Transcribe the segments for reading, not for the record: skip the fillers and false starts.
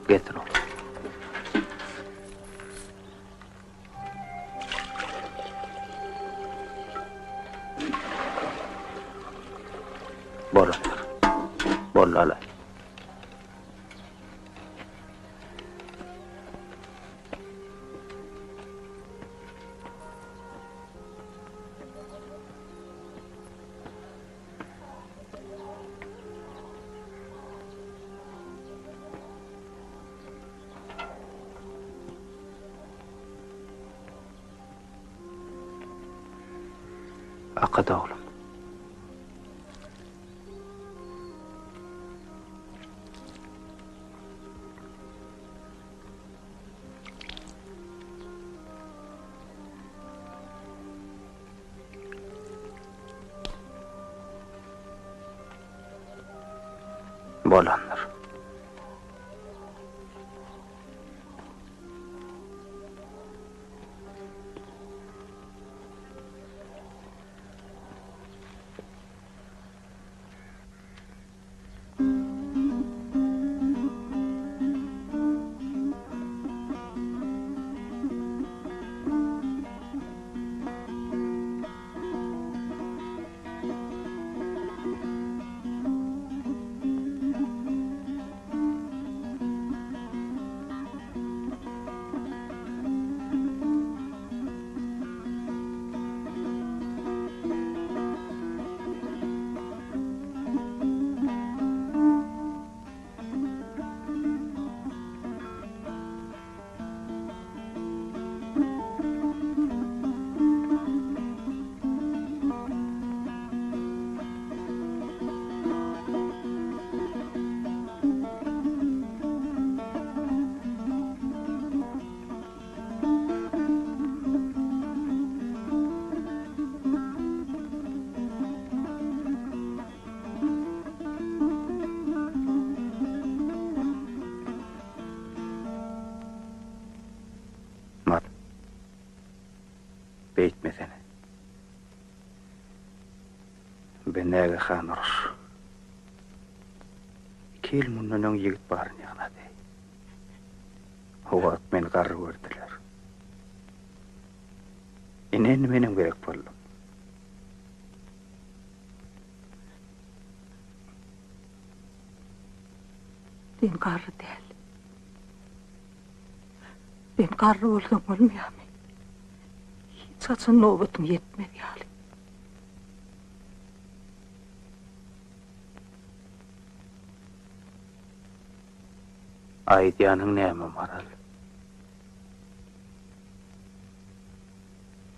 Getir oglum. Bolandyr. Boldy alaý. Akat oglum. Bolandyr. Mat. Beýtmesene. Be nägehan uruş. Iki ýyl mundan öň ýigit baryny ýygnady. O wagt meni garry gördüler. Ine indi menem gerek boldum. Sen garry däl. Sen garry bolsaň bolmaýarmy? Hiç haçan nobatyň ýetmez ýaly. Aýdýanyň näme, Maral?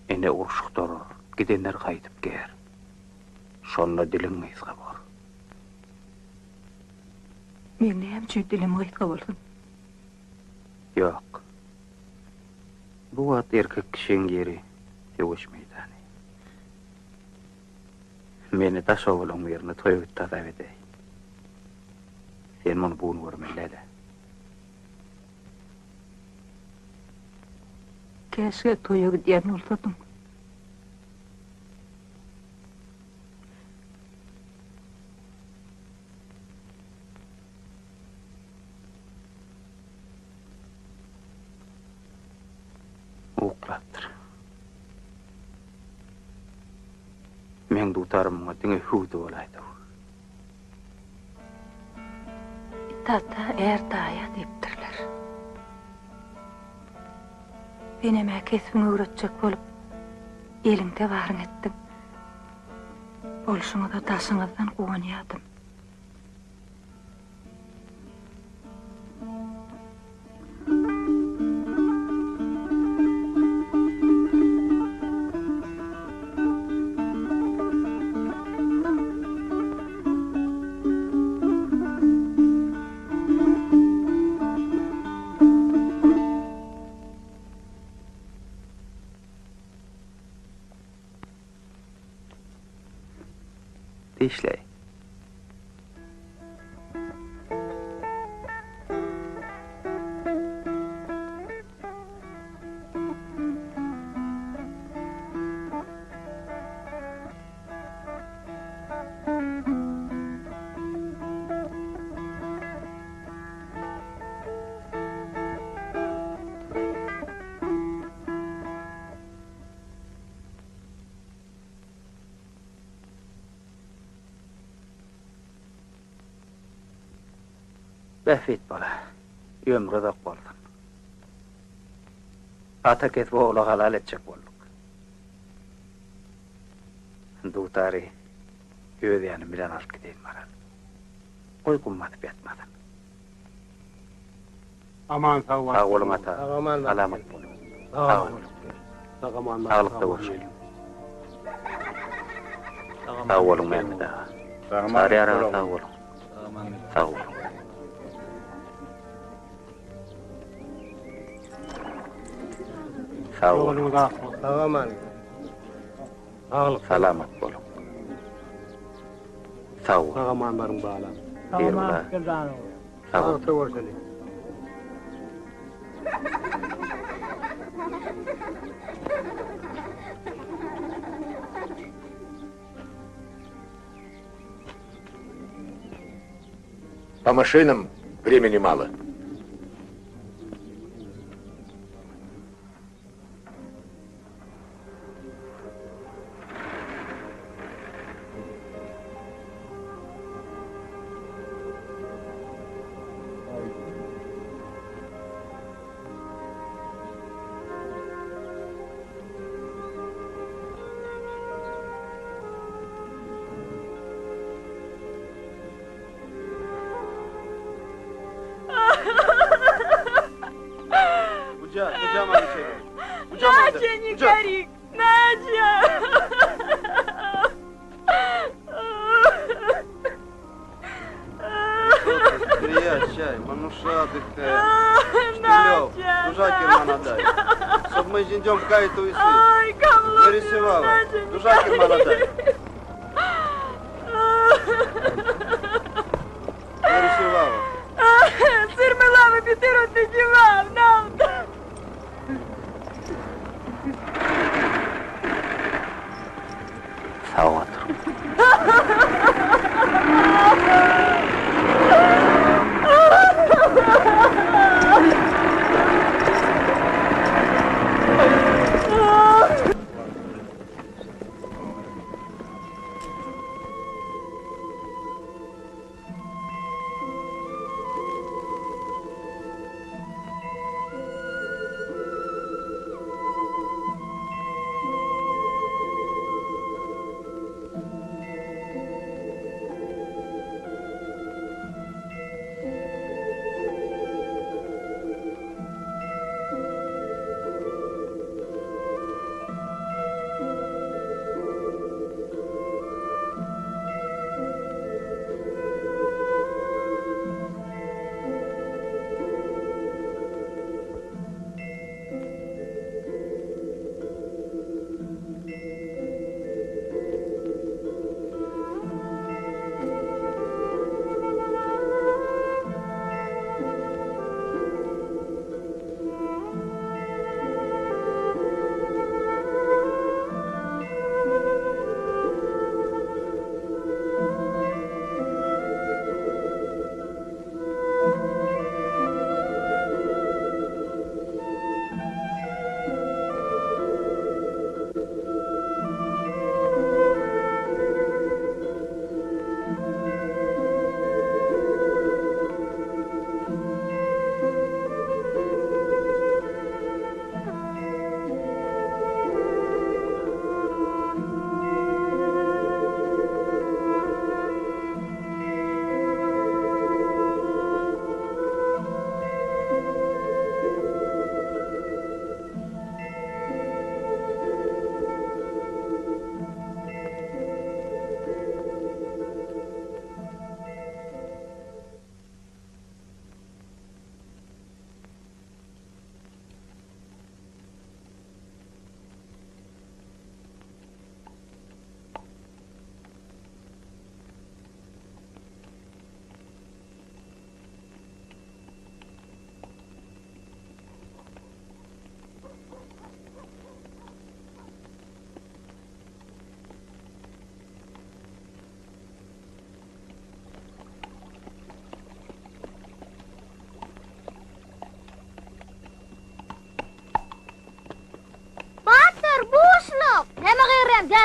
Ine uruş gutarar, gidenler gaýdyp ger. Şonda diliň gysga bor. Meň näme üçin dilim gysga bolsun? Ýok. Bu wagt erkek kişiň ýeri söweş meýdany. Meni daş obalaň birine toýa gitdi hasap edäý. Sen muny bu gün görmeli däl-ä. Käşgä toýa gidýän bolsadyň. Uklapdyr. Meň dutarym muňa diňe hüwdi bolaýdy. It ata, är daýa diýipdirler. Senem-ä kesbiňi öwretjek bolup, eliňde baryňy etdiň. Bolşuňyza daşyňyzdan guwanýadym. Dişleý. Bähbit bala, ömri uzak bolsun. Ata kesbi ogla halal etjek bolduk. Dutary öz ýanym bilen alyp gideýin Maral. Goý gum basyp ýatmasyn. Aman sag Sag boluň ata. Salamat boluň. Sag boluň. Saglykda görşeliň. Sag boluň Mämmet aga. Çaryýar aga sag boluň. Sag boluň. Sag boluň. Sag aman. Saglyk. Salamat boluň. Sag boluň. Sag aman baryň balam. Sag aman. Sag boluň. Saglykda görşeliň. По машинам времени мало. Надя, не гори! Надя! Sag otur.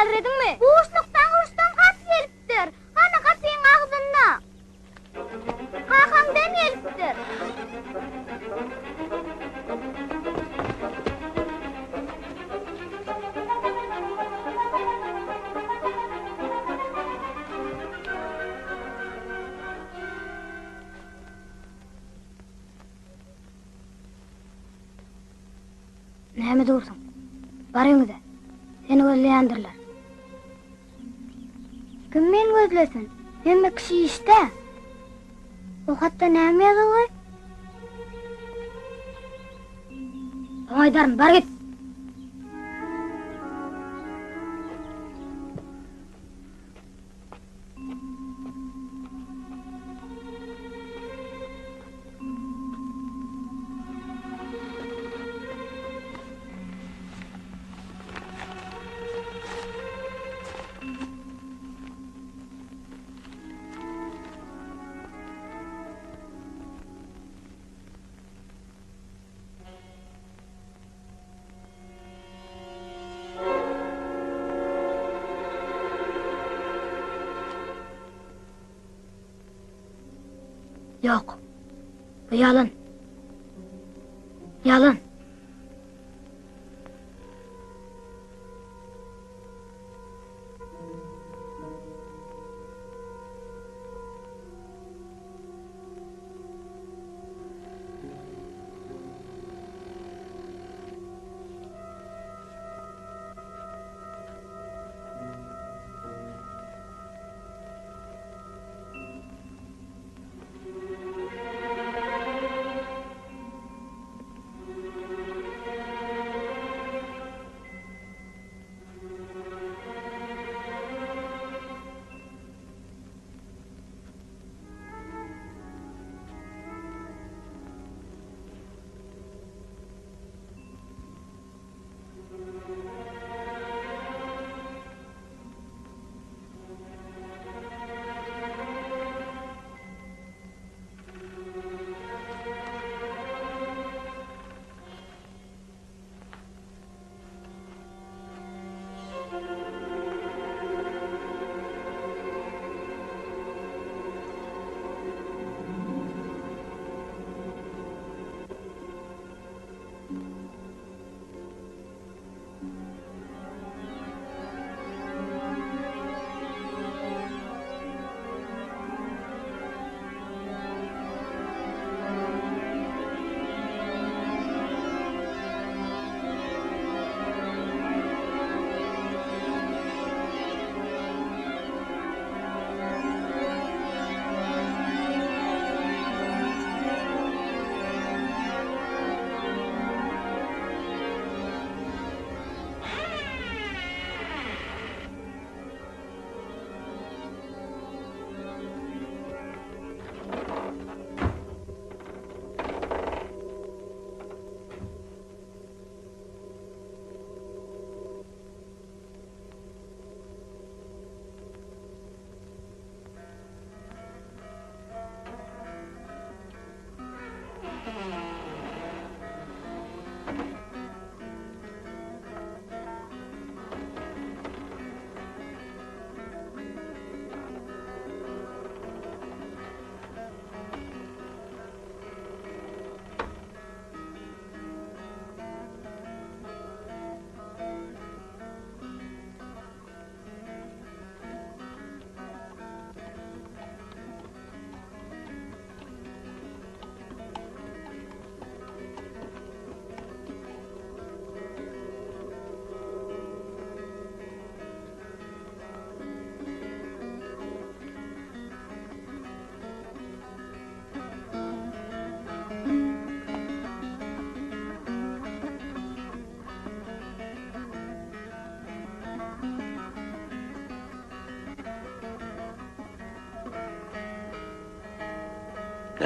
Dälirediňmi? Buşlukdan uruşdan hat gelipdir. Hany gapyň agzynda. Kakaňdan gelipdir. Näme dursuň? Bar öňüňize. Seni gözleýändirler. Kim meni gözlesin? Hemme kişi işde. O hatda näme ýazylgy? Soň aýdaryn, bar git. Ýok. Bu ýalan. Ýalan.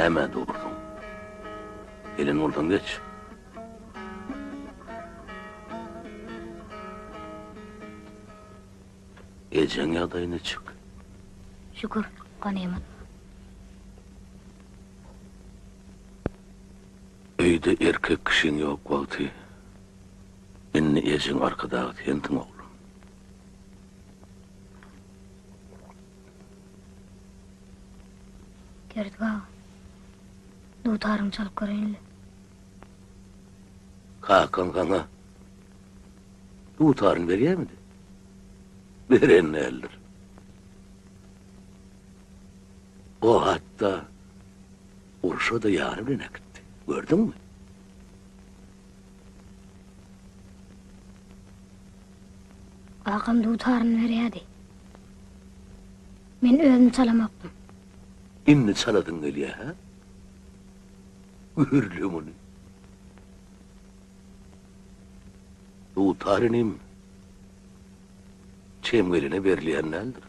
Nämä dursuň? Gelen bolsaň geç. Ejeň ýagdaýy niçik? Şükür, ganymat. Öýde erkek kişiň ýok wagty, indi ejeň arkadagy sensiň, oglum. Berdi aga, dutaryňy çalyp göreýin-le. Kakaň saňa dutaryny berýärmidi? Beren däldir. O hatda urşa-da ýany bilen äkitdi. Gördüňmi? Kakam dutaryny berýärdi. Men özüm çalamokdym. Indi çalasyň gelýä, hä? Gör-le muny. Dutar inim, çem gelene berilýän däldir.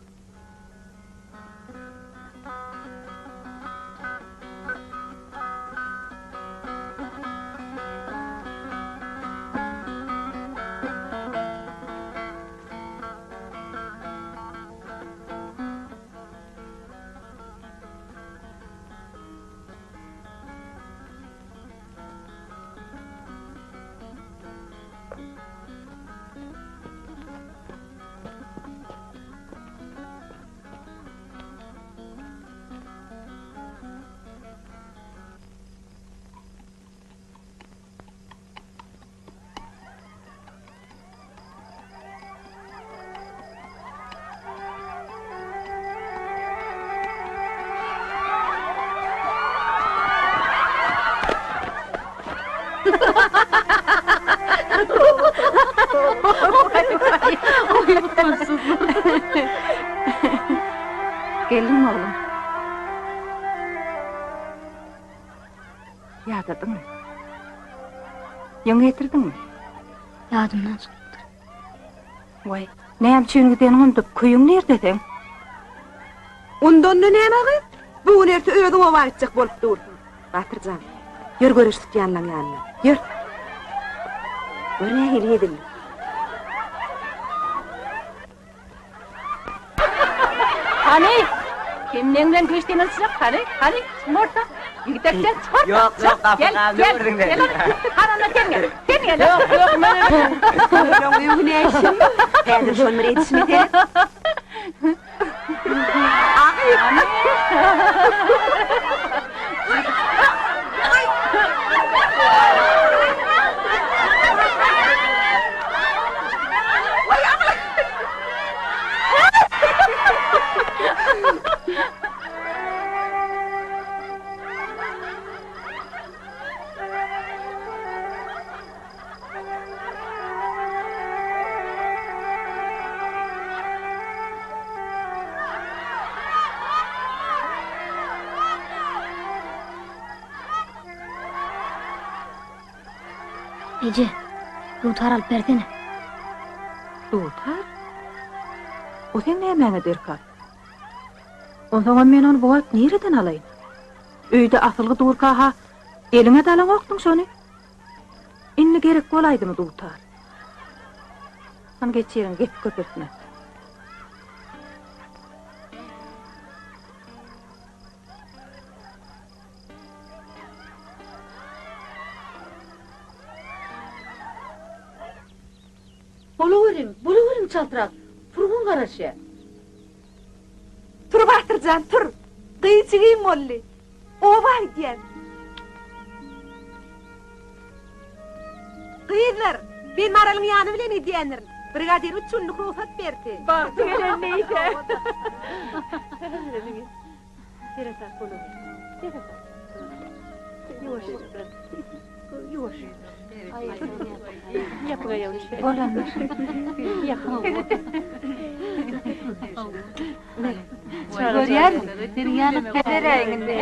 Geldiňmi oglum? Ýadadyňmy? Ýüň getirdiňmi? Ýadymdan çykypdyr. Waý, näme üçin gideniňi unudyp, köýüň nirde seň? Undanda näme gyz? Bu gün erte özüň oba gitjek bolup dursuň. Batyr jan, ýör göreş tutýanlaň ýanyna, ýör. Gör nähili hezillik. Hany, kim meň bilen güýç deňeşjek? Hany, hany, çyk orta. Ýigit ekşen, çyk orta. Ýok, ýok, gapy Gel, galdy, gel, gördüň gel hany. Hany onda sen gel, sen gel. Ýok, ýok, men Olaň öňüne şum. Häzir şol bir edişime seret. Eje, dutar alyp bersene. Dutar? O seň nämäňe derkar? Onsoňam men ony bu wagt nireden alaýyn? Öýde asylgy durka-ha eliňe dalaňokdyň şony. Indi gerek bolaýdymy dutar? Hany geç ýeriňe gepi köpeltme. Bolaweriň, bolaweriň çaltrak, furgon garaşýar. Tur Batyr jan, tur! Gyz jigim boldy. Oba gidýäs. Gyzlar, men Maralyň ýany bilen gidýändirin. Brigadir üç günlük rugsat berdi. Bagty gelen neýse. Seresap boluň. Seresap. Ýuwaş. Ýuwaş. Görýärin. Seniň ýanyňda beräýiň indi.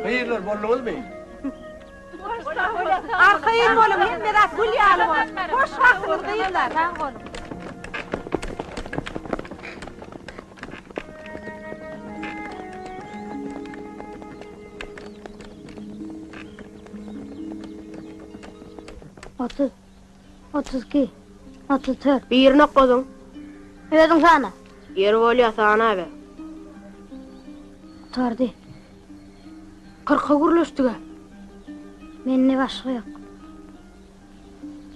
Gyzlar bolduňyzmy? Arkaýyn boluň, hemme zat gül ýaly bolar. Hoş wagtyňyz gyzlar. Sag boluň. 30, 32, 34. Birini okladyň. Özüň sana. Ýeri bolýa sanaber. Gutardy. Kyrka gürleşdig-ä. Mende başga ýok.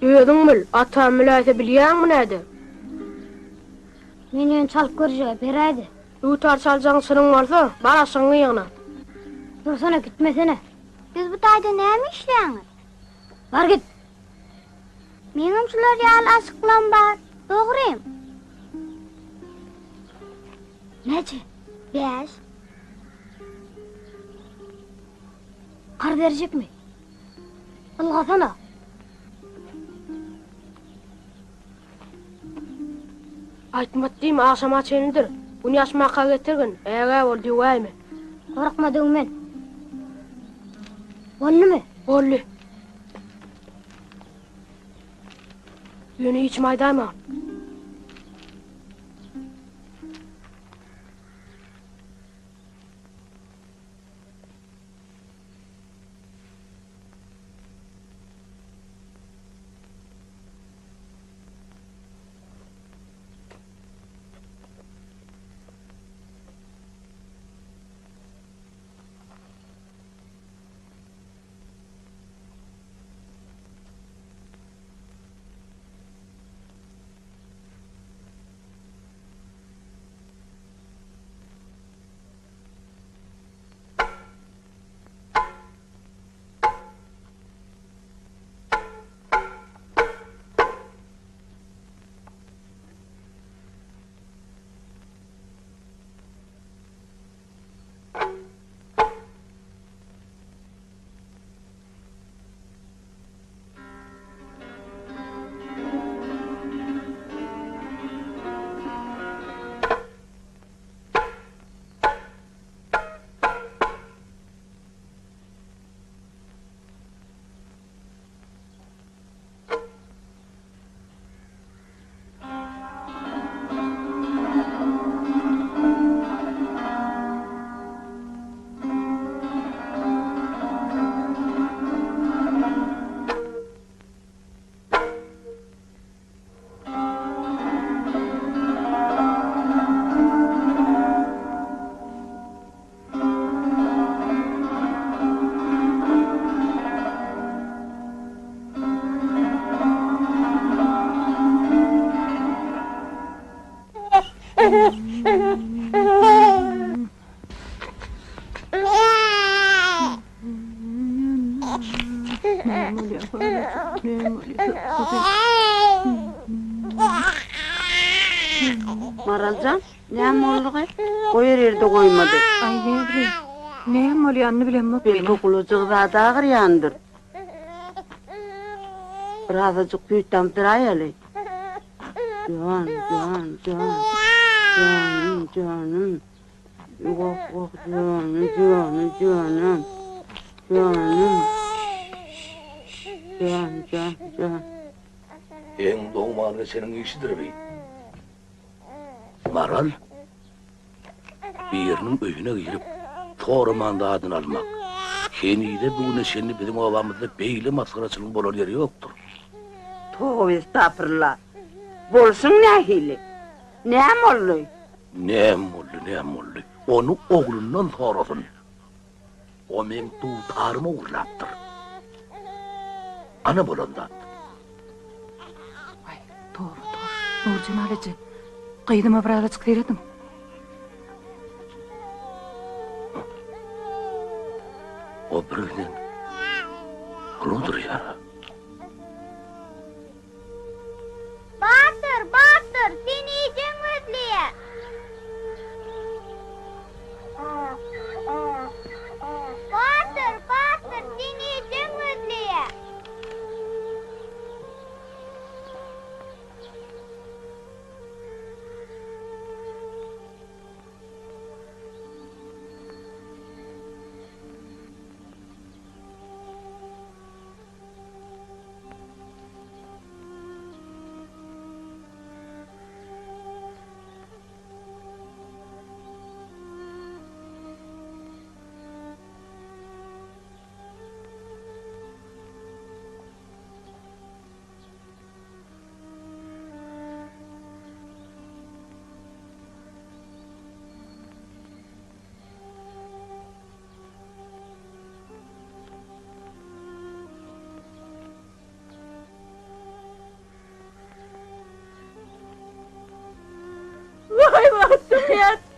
Özüň bil, atam biläýse bilýäňmi näder? Men ýöne çalyp görjege, beräýdä. Dutar çaljagyň çynyň bolsa, bar aşygyňy ýygna. Dursana, gitmesene. Siz bu taýda näme işleýäňiz? Bar git. Meňem şular ýaly aşyklam bar. Dogrym. Näçe? Bäş. Karz berjekmi? Ylgasana. Aýtmat diýme, agşama çenlidir. Gün ýaşmaka getirgin, ägä bol, döwäýme. Gorkma döwmen. Boldumy? Boldy. Ýöne hiç kime aýdaýma. Maraljan, näme boldugy? Goýar ýerde goýmady. Aý näbileýin. Näme bolýanyny bilemok men. Belki gulajygy zady agyrýandyr. Birazajyk süýt damdyraýaly. Jan, jan, jan. Janym, janym. Goh, goh, janym, janym, janym. Janym. Jan, jan, jan. Seň dogman geçeniň işidir bi. Maral, biriniň öýüne girip, soraman zadyny almak, henize-bu güne çenli biziň obamyzda beýle masgaraçylygyň bolan ýeri ýokdur. Toba estapyrla! Bolşuň nähili? Näme boldy? Näme boldy, näme boldy? Ony oglundan sorasyn. O meň dutarymy ogurlapdyr. Ana bolan zat. Waý, toba, toba. Nurjemal eje, gyzyma birazajyk serediň. O birgiden pul durýar. Batyr, Batyr, seni ejeň gözleýär. Batyr, Batyr, seni ejeň gözleýär.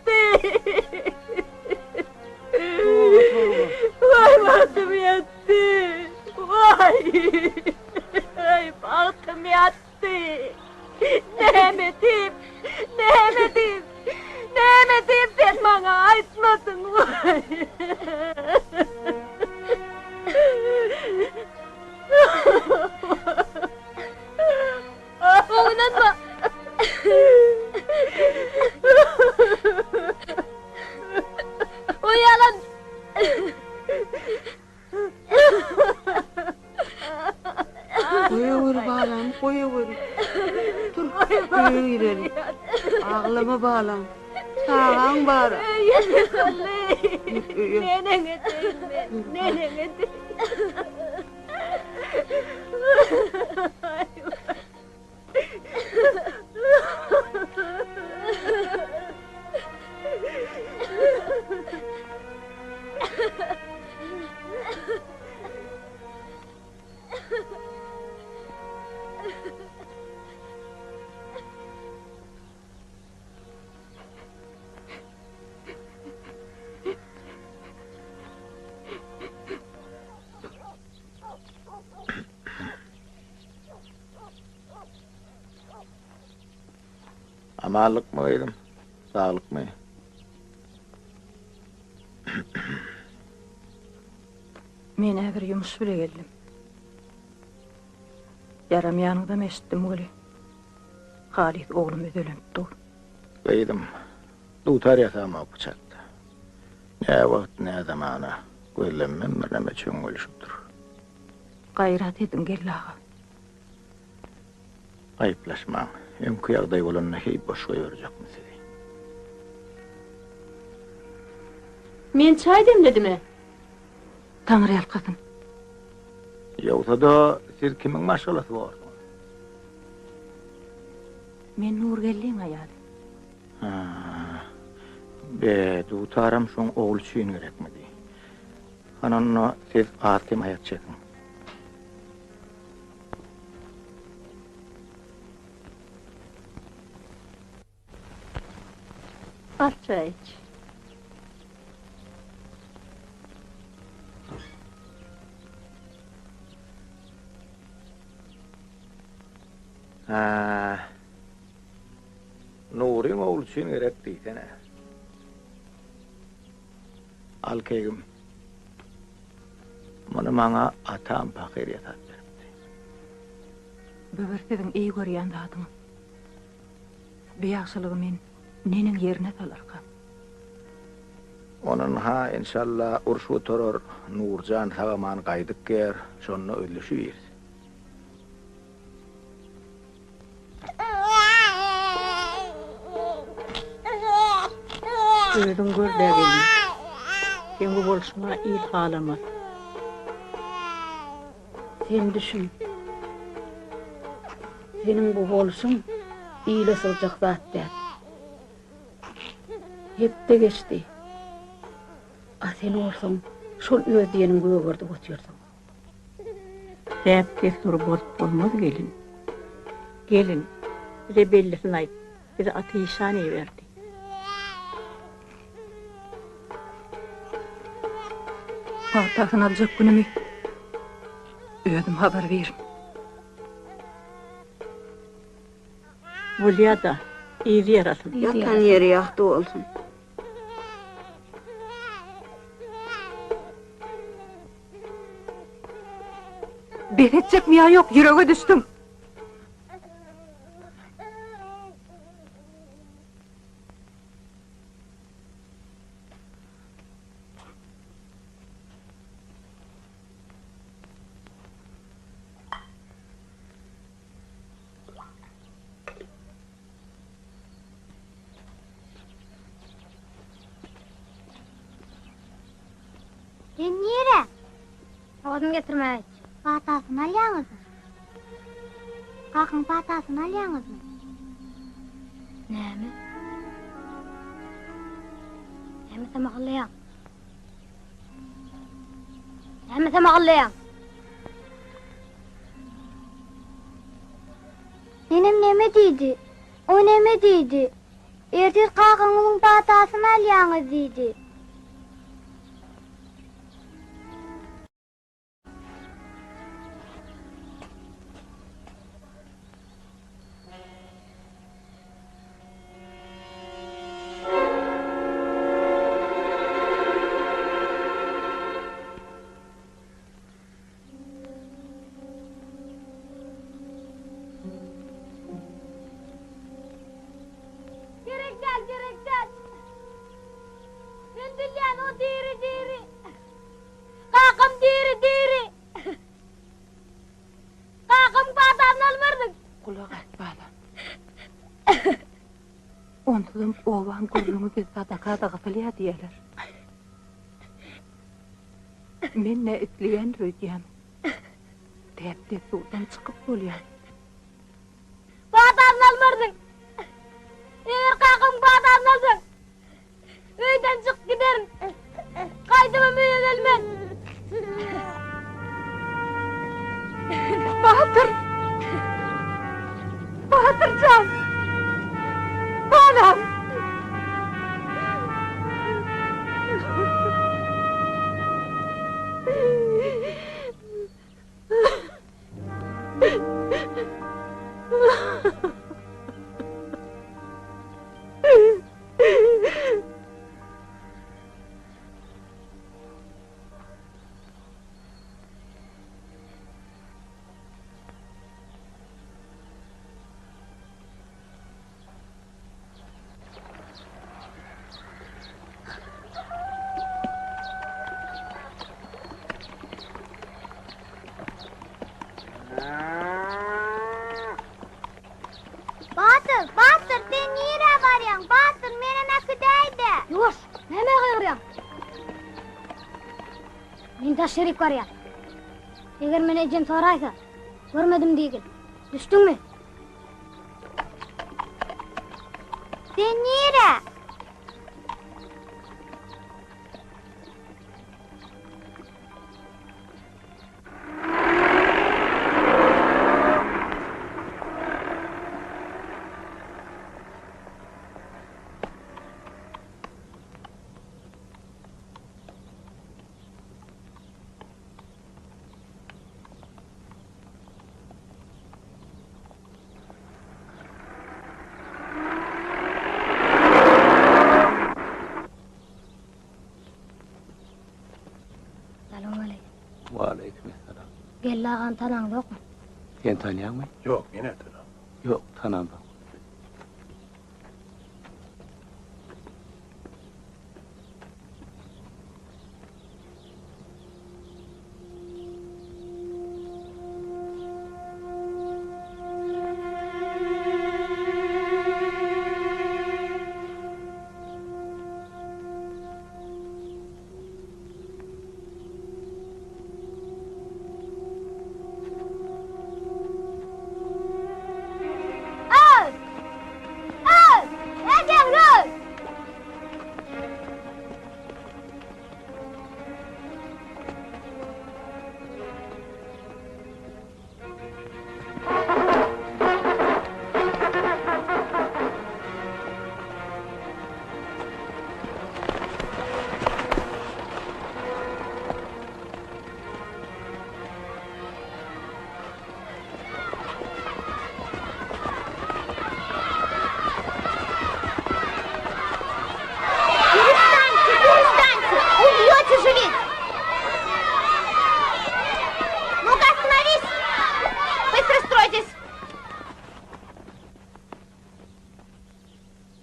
ýatdy. Waý bagtym ýatdy. Waý. Aý bagtym ýatdy. Näme diýip, näme diýip, näme diýip sen maňa aýtmadyň waý. Oňlanma. O ýalan. Goýaweri balam, goýaweri. Tur, öýe gireli. Aglama balam. Çagaň bar. Öýe. Neneň edeýin men, neneň edeýin. Amanlykmy gyzym? Saglykmy? Men-ä bir ýumuş bile geldim. Ýaram ýanyňdam eşitdim weli, halys oglum özelenip dur. Gyzym, dutar ýasamok bu çakda. Nä wagt, nä zamana, gözlemem birneme çöňňelişip dur. Gaýrat ediň, Geldi aga. Aýyplaşmaň. Öňki ýagdaý bolanda heý boş goýberjekmi sizi. Men çaý demledim-ä. Taňryýalkasyn. Ýogsa-da siz kimiň maşgalasy borsuňyz? Men Nurgeldiň aýaly. Hä. Be, dutaram şoň ogly üçin gerekmidi? Hany onda siz az-kem aýak çekiň. Al çaý iç. Hä. Nuryň ogly üçin gerek diýsene. Al keýgim. Muny maňa atam pahyr ýasap beripdi. Bu bir siziň eý görýän zadyňyz. Bu ýagşylygy men neneň ýerine salarkam? Ondan-ha enşalla uruş gutarar, Nurjan sag-aman gaýdyp ger, şonda özleşibiris. Özüň gör-dä gelin. Seň bu bolşuňa il halamaz. Sen düşün. Seniň bu bolşuň ile sygjak zat däl. Hepde geçdi. A sen bolsaň şol öz diýeniň gögerdip otyrsyň. Däp-dessury bozup bolmaz gelin. Gelin, bize bellisini aýt, bizi Ata işan iberdi. Pagtasyny aljak günümi özüm habar birin. Bolýa-da, yzy ýarasyn. Ýatan ýeri ýagty bolsun. Bes etjekmi ýa ýok, ýürege düşdüň. Sen nirä? Odun getirmäge gitjek. Patasyny alýaňyzmy? Kakyň patasyny alýaňyzmy? Näme? Näme samahyllaýaň? Näme samahyllaýaň? Nenem neme diýdi? O neme diýdi? Ertir kakaňyzyň patasyny alýaňyz diýdi. Gerek däl, gerek däl. Men bilýän, o diri, diri. Kakam diri, diri. Kakam patasyny almarsyň. Gulak as, balam. Onsuzam obaň gürrüňi biz sadaka-da gysylýar diýerler. Men nä isleýändir öýdýäň? Däp-dessurdan çykyp bolýar. Patasyny almarsyň. Eger kakamyň patasyny alsaň, öýden çykyp giderin. Gaýdybam öýe gelmen. Batyr! Batyr jan! Balam! Batyr, Batyr, sen nirä barýaň? Batyr, menem äkidäý-dä! Ýuwaş, nämä gygyrýaň? Men daş ýerik barýan. Eger meni ejem soraýsa, görmedim diýgin. Düşdüňmi? Sen nirä? Salowmaleýkim. Waleýkim essalam. Geldi agany tanaňzokmy? Sen tanýaňmy? Ýok, men-ä tanamok. Ýok, tanamok. Перестаньте, перестаньте! Убьете же ведь! Ну-ка, остановись! Быстро стройтесь!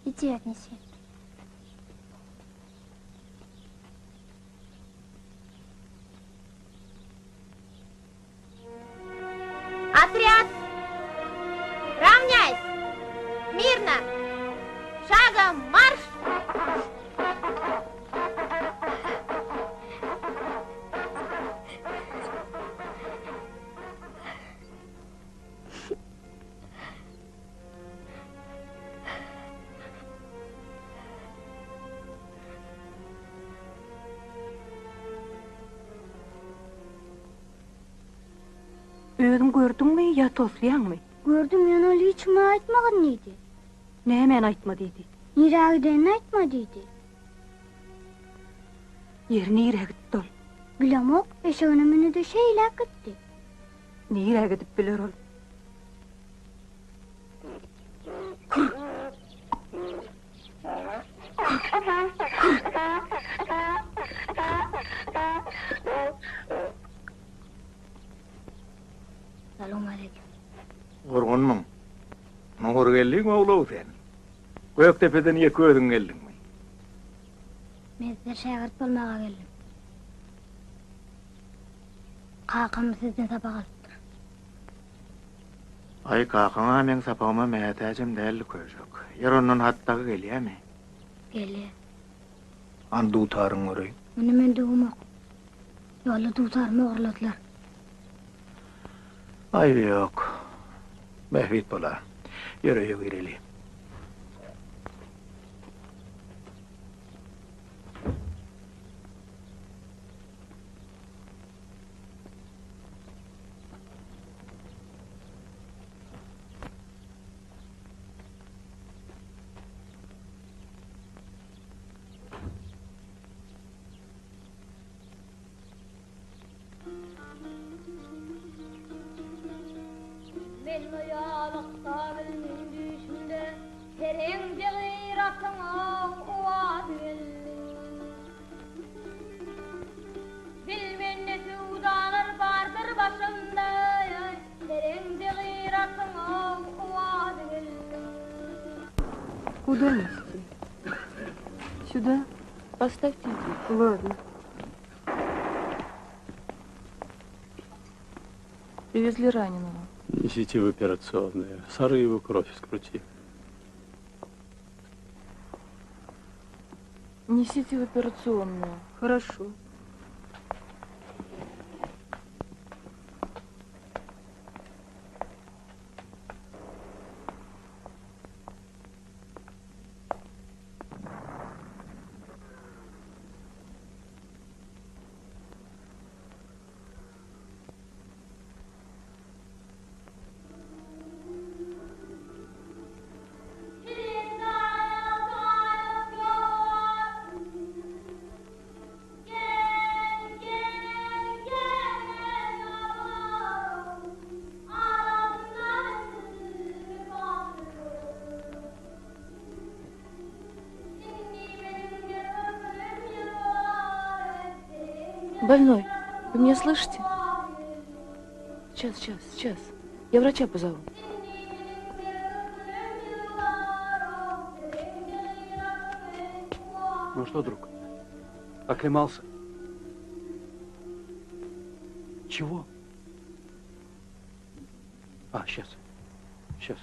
Иди отнеси. Отряд! Равняйсь! Мирно! Шагом марш! Özüň gördüňmi ýa toslaýaňmy? Gördüm, ýöne ol hiç kime aýtmagyn diýdi. Nämäni aýtma diýdi? Nirä gidenini aýtma diýdi. Ýeri nirä gitdi ol? Bilemok, eşegine mündi-de şeýläk gitdi. Nirä gidip biler ol? Kür! Salowmaleýkim. Gurgunmyň? Nurgeldiň ogly-ow sen. Gökdepeden ýeke özüň geldiňmi? Men size şägirt bolmaga geldim. Kakam sizden sapak alypdyr. Aý, kakaň-a meň sapagyma mätäjem däldi, köşek. Ýer ondan hat dagy gelýämi? Gelýär. Hany dutaryňy göreýin. Muny men döwemok. Ýolda dutarymy ogurladylar. Aýby ýok. Bähbit bolar. Ýör öýe gireli. Men oýalykda bildim düýşümde Pereňje gyratyňa owaz geldi. Bil mende söwdalar bardyr başymda Pereňje gyratyňa owaz geldi. Куда нести? Сюда? Поставьте здесь. Ладно. Привезли раненого. Несите в операционную. Сарыеву кровь скрути. Несите в операционную. Хорошо. Больной, вы меня слышите? Сейчас, сейчас, сейчас. Я врача позову. Ну что, друг, оклемался? Чего? А, сейчас. Сейчас.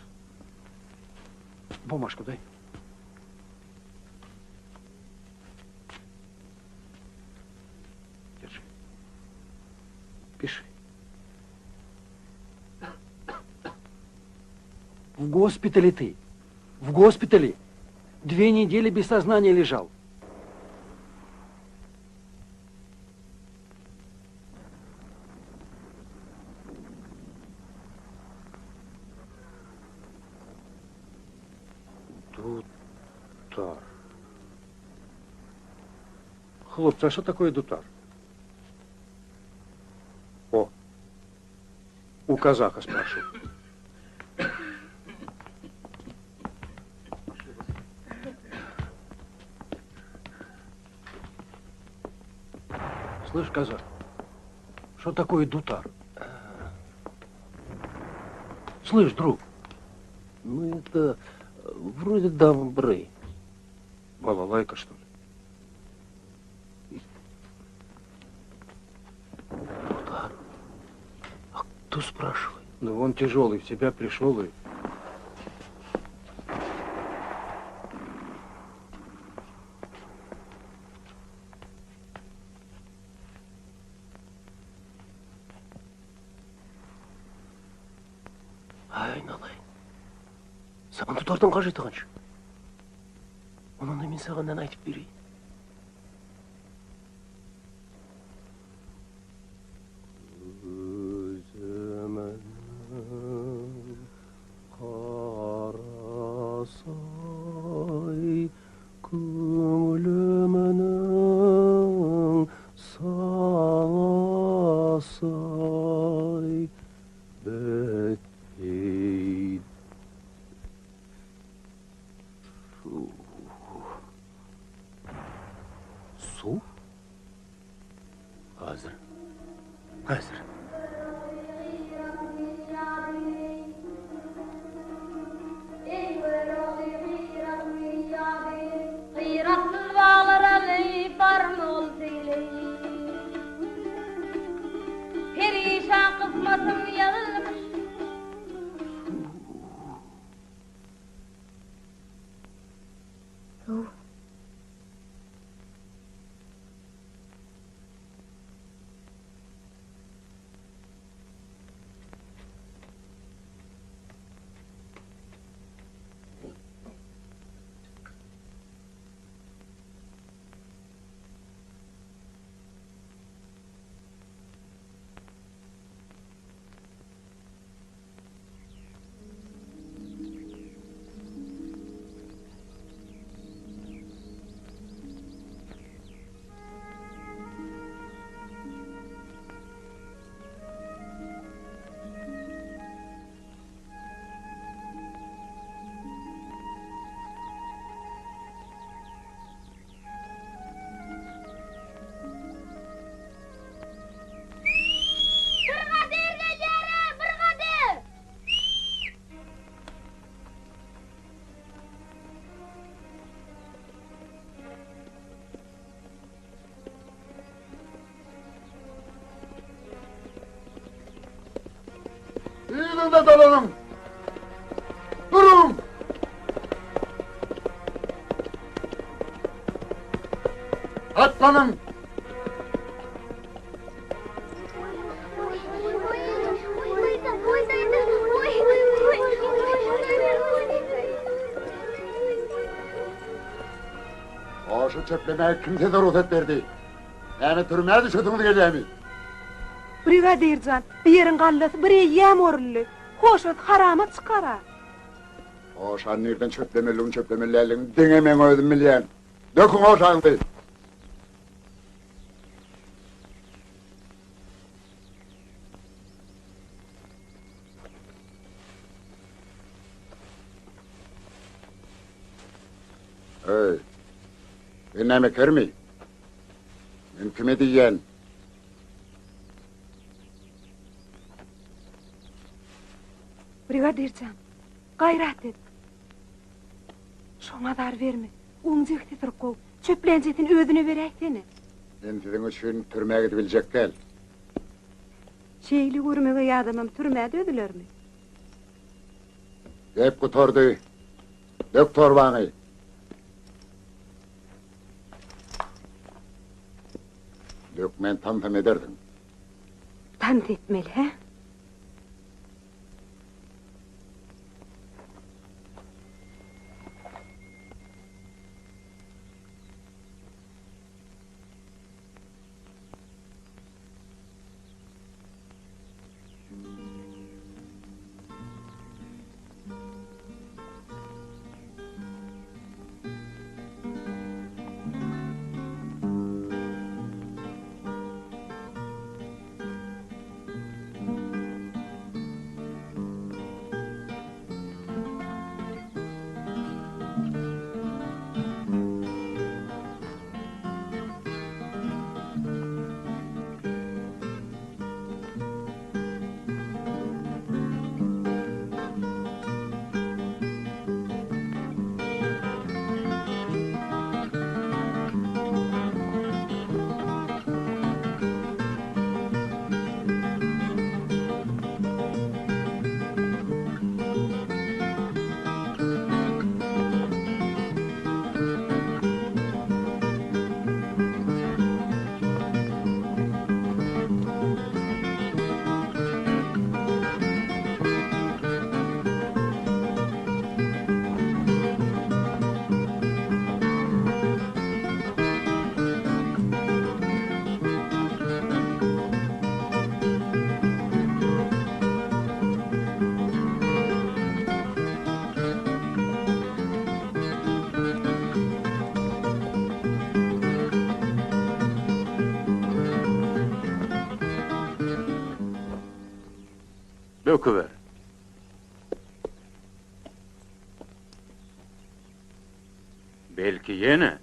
Бумажку дай. Держи. Пиши. В госпитале ты. В госпитале. Две недели без сознания лежал. Дутар. Хлопцы, а что такое дутар? О, у казаха спрошу. Слышь, казах, что такое дутар? Слышь, друг. Ну, это вроде домбры. Балалайка, что ли? Дутар. А кто спрашивает? Ну, он тяжелый, в себя пришел и... Айналайын. Саған дутардың қажеті қанша? Онан да мен саған ән айтып берейін. Көзімнің қарасы-ай. Hazır. Hazır. Gyratsyz baglar alyp barmy ol seýle. Perişan kysmatym ýazylmyş. Suw. Brigadir gelýär-ä, brigadir! Yzyňyza dolanyň! Duruň! Atlanyň! Hoşa çöplemäge kim size rugsat berdi? Näme türmä düşesiňiz gelýärmi? Brigadir jan, bu ýeriň gallasy bir eýýäm oruldy. Hoşasy harama çykar-a. Hoşany nirden çöplemelidigini, çöplemeli däldigini diňe meň özüm bilýän. Döküň hoşaňyzy! Eý, sen näme kermi? Men kime diýýän? Brigadir jan, gaýrat et. Şoňa azar berme. Oň jigsi syrkaw. Çöplänjesini özüne beräýsene. Men siziň üçin türmä gidibiljek däl. Şeýle görmegeý adamam türmä dözülermi? Gep gutardy. Dök torbaňy. Dökmän tansam edersiň. Tans etmeli, hä? Döküber. Belki ýene.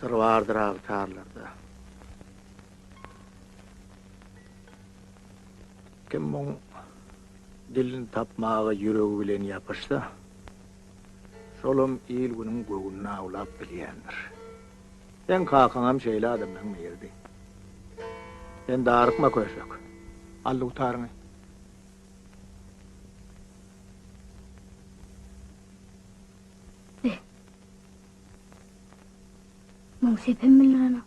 Syr bardyr agtarlarda. Kim muň dilini tapmaga ýüregi bilen ýapyşsa, şolam il-günüň göwnüni awlap bilýändir. Seň kakaňam şeýle adamlaň biridi. Sen darykma köşek. Al dutaryňy. Be. Muň sepem bildirenok.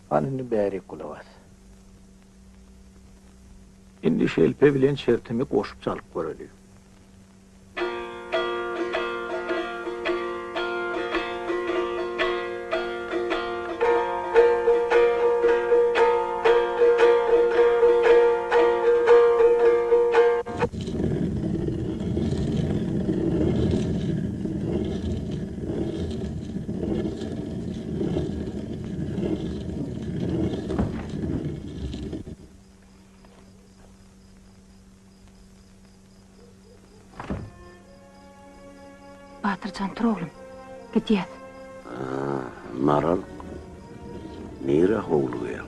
Hany indi bärik gulak as. Indi şelpe bilen çertimi goşup çalyp göreli. Batyrjan tur oglum. Gidýäs. Maral, nirä howlugýaň?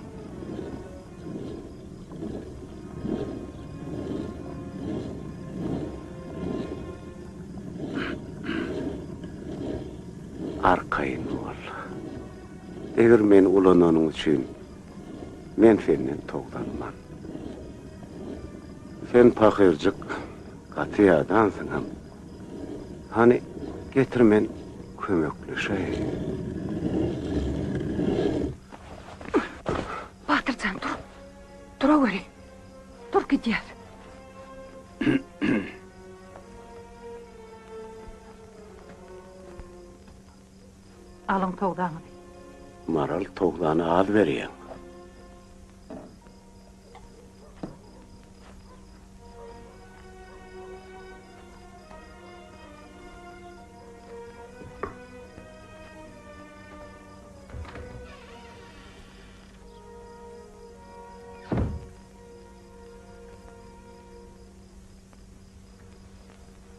Arkaýyn bol. Eger meni ulananyň üçin men senden togtanman. Sen pahyrjyk gaty ýadansyňam. Hany, getir men kömekleşeýin. Batyrjan tur. Turaweri. Tur gidýäs. Alyň togdaňyzy. Maral togdany az berýäň.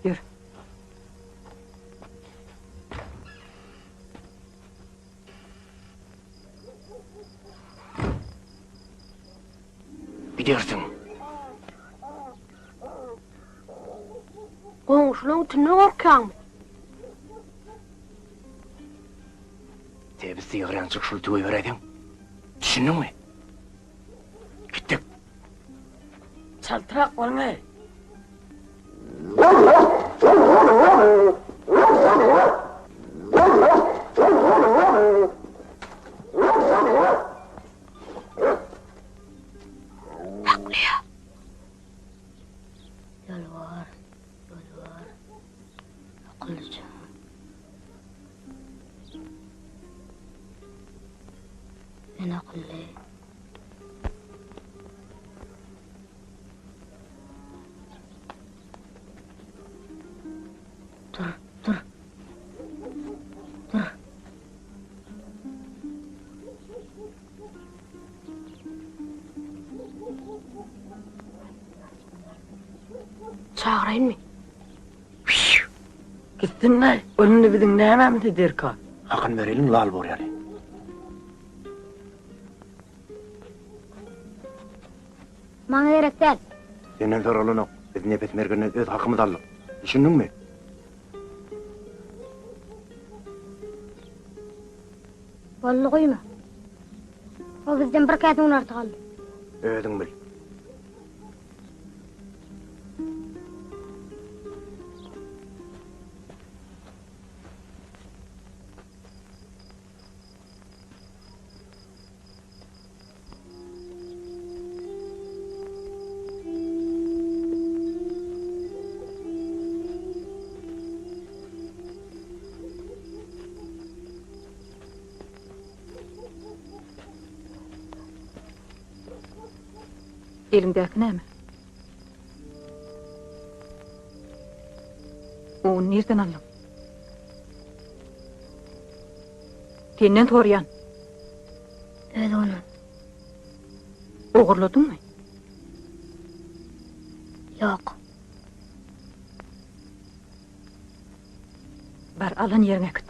Ýör. Gidersiň. Goňşulaň itinden gorkýaňmy? Tebiz sygyrýançyk şul tüweýberäýseň. Düşündiňmi? Gitdik. Çaltrak boluň-eý! Saklaýar. Ýolbars, ýolbars, akyllyja. Men akylly. Dur, dur. Dur. Çagyraýynmy? Gitsin-le, ol indi biziň nämämizi derkar? Hakyny bereliň, lal bor ýaly. Maňa gerek däl. Senden soralanok. Biz Nepes mergenden öz hakymyzy aldyk. Düşündiňmi? Boldy guýma. O bizden bir käse un artyk aldy. Özüň bil. Eliňdäki näme? Ony nirden aldyň? Senden soraýan. Öz unum. Ogurladyňmy? Ýok. Bar, alan ýeriňe äkit.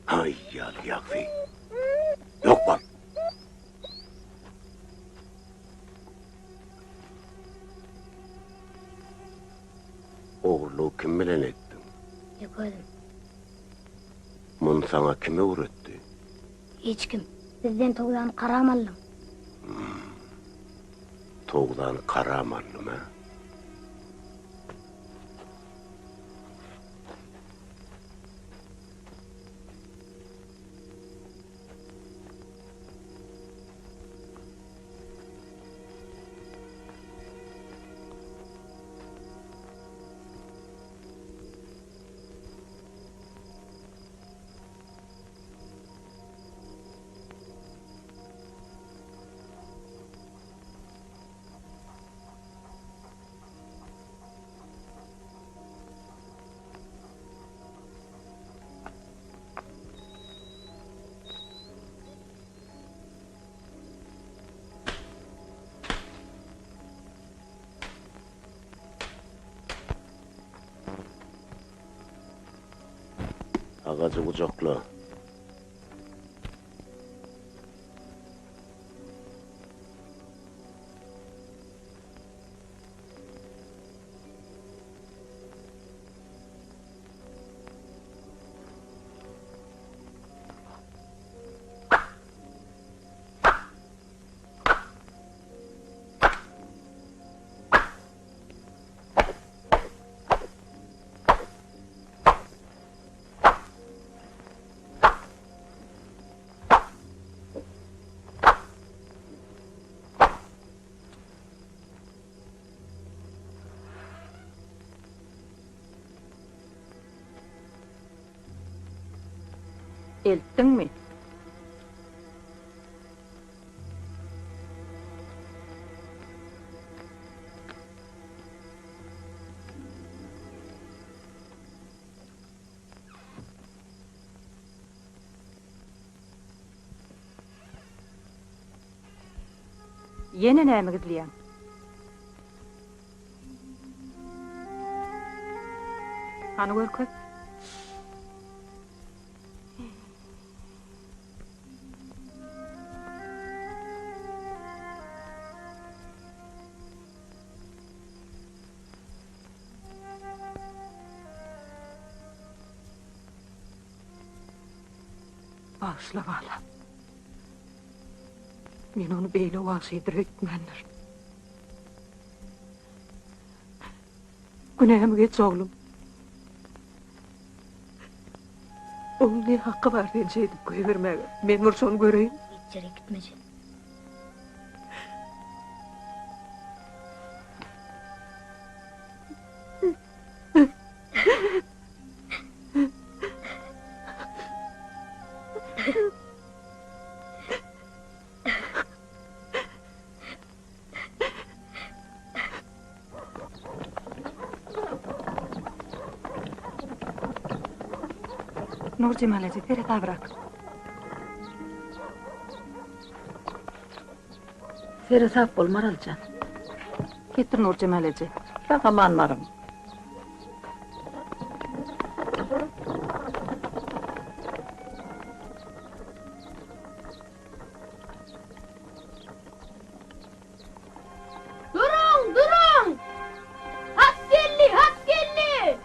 Haý, ýaly ýagsy. Ýok bol. Ogurlygy kim bilen etdiň? Ýok özüm. Muny saňa kim öwretdi? Hiç kim. Bizden togdan karam aldyň. Hmm. Togdan karam aldym, hä? Agajy gujakla. Eltdiňmi? Ýene näme gizleýäň? Hany görkez. Bagyşla balam. Men ony beýle wagşydyr öýtmändirin. Günämi geç oglum. Oň ne haky bar seni şeýdip goýbermäge? Men bir şony göreýin. Hiç ýere gitmejek. Nurjemal eje, seresabrak. Seresap bol, Maral jan. Getir Nurjemal eje. Sag aman baryň. Duruň, duruň! Hat geldi, hat geldi!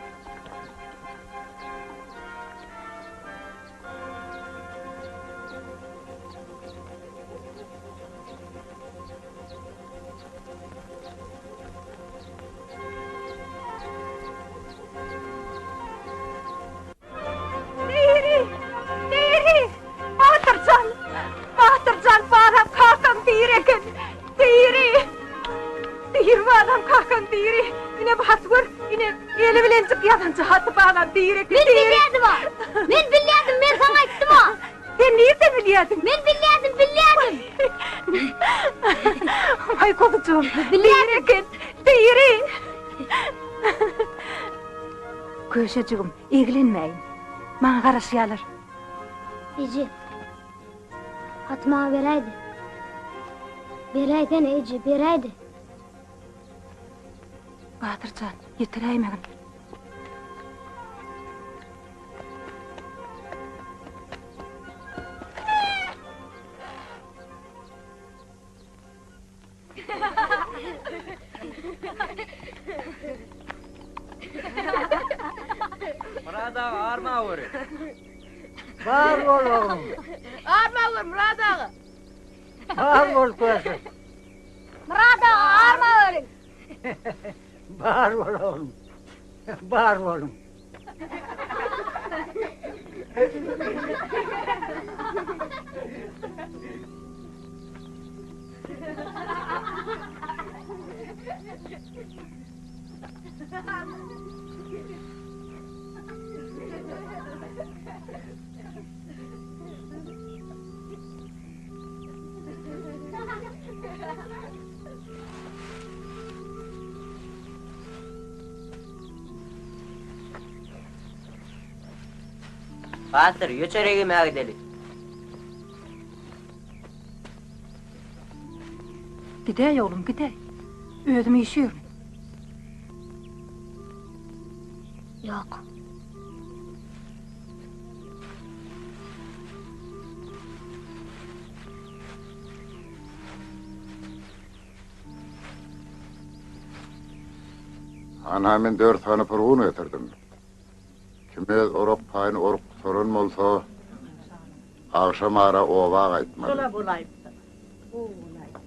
Diri! Diri! Batyr jan! Batyr jan, balam kakaň diri eken! Diri! Diri balam kakaň diri! Ine bu haty gör, ine eli bilenjik ýazanja haty balam diri eken, Men diri! bilýärdim-a! Men bilýärdim, men saňa aýtdym-a! Sen nirden bilýärdiň? Men bilýärdim, bilýärdim! Waý guzujygym, diri eken, diri! Köşejigim, eglenmäýin. Maňa garaşýarlar. Eje, haty maňa beräýdi. Beräýsene, eje, beräýdi. Batyr jan, ýetiräýmegin. Myrat aga arma göri. Bar bol oglum. Arma gör Myrat aga. Bar bol köşek. Myrat aga arma görüň. Bar bol oglum. Bar boluň. Batyr, ýö çörek iýmäge gideli. Gidäý oglum, gidäý. Özüm işirin. Ýok. Hanha men dört sany purgun getirdim. Kim öz orak paýyny orup gutaran bolsa, agşam ara oba gaýtmaly. Şola bolaýypdyr. Gowy bolaýypdyr.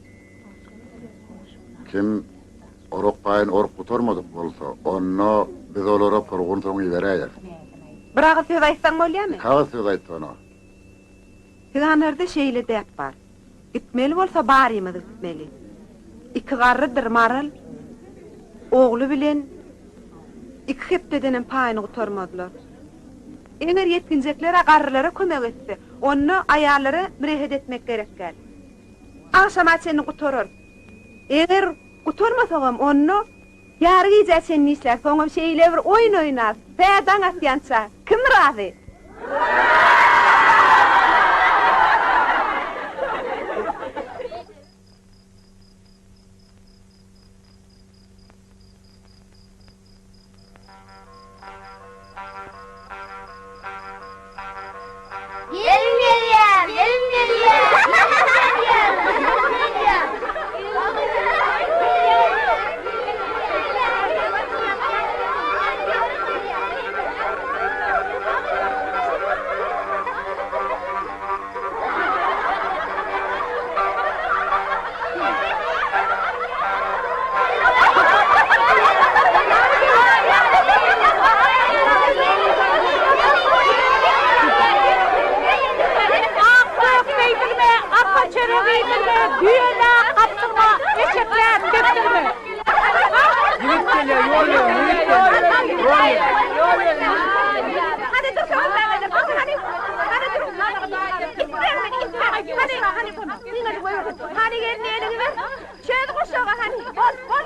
Kim orak paýyny orup gutarmadyk bolsa, onda biz olara purgun soň iberäýeris. Bir agyz söz aýtsaň bolýamy? Iki agyz söz aýtsana. Pygamerde şeýle däp bar. Gitmeli bolsa barymyz gitmeli. Iki garrydyr Maral ogly bilen iki hepdedenem paýyny gutarmazlar. Eger ýetginjekler-ä garrylara kömek etse, onda aýallara mürehet etmek gerek däl. Agşama çenli gutararys. Eger gutarmasagam, onda Ýary gijä çenli işläp, soňam şeýle bir oýun oýnap, tä daň atýança. Kim razy? Gelin gelýär, gelin gelýär, gelin gelýär, gelin gelýär. Ak-gök geýdirme, arpa çörek iýdirme, düýe-de gapdyrma, eşek-de depdirme. Ýigit gelýär, ýol beriň, ýigit gelýär. Ýol beriň, ýol beriň. Hany dur, hany, hany dur. Itmän meni, itmän. Hany, hany, hany gelin eliňi ber. Çöz guşagy hany, bol, bol.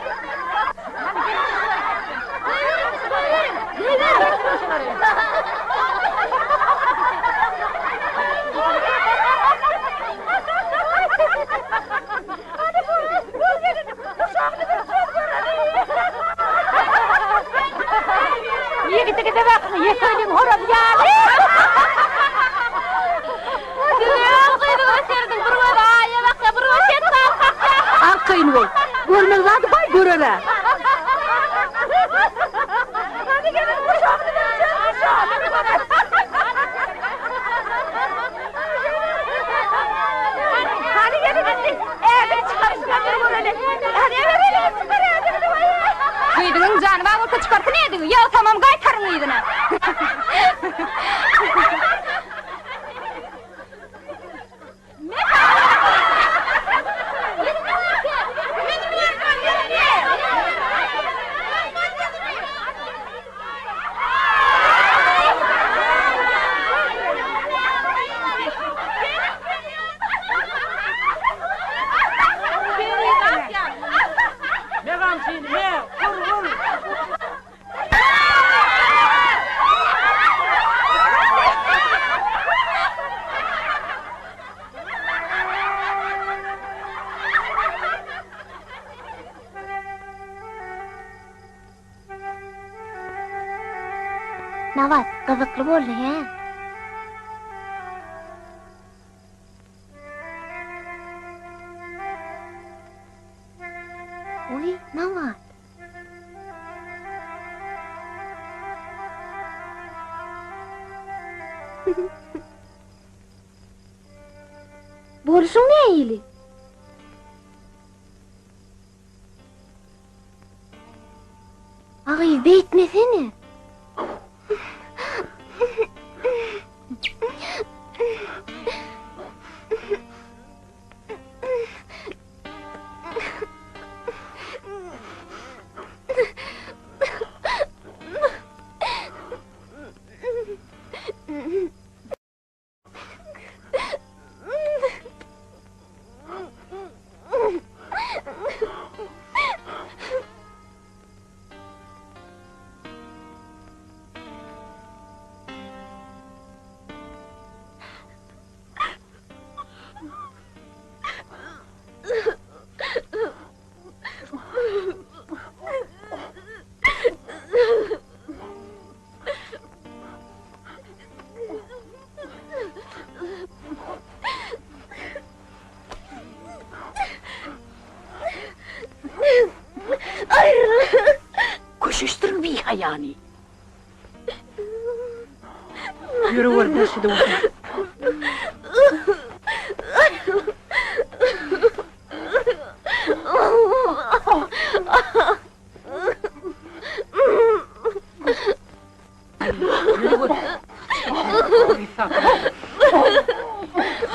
Ýigidi gide bak, ýeke horaz ýaly. Arkaýyn bol. Görmeli zady bar, görer-ä. Gyzyňyň jany bar bolsa çykarsyn ädigi, ýogsamam gaýtaryn yzyna. Me gamçyny, me, vur, vur! Nabat, gyzykly boldy, hä? Oý, Nabat. Bolşuň nähili? A gyz beýtmesene. Köşeşdiriň bihaýany. Ýürek berşide bolsa.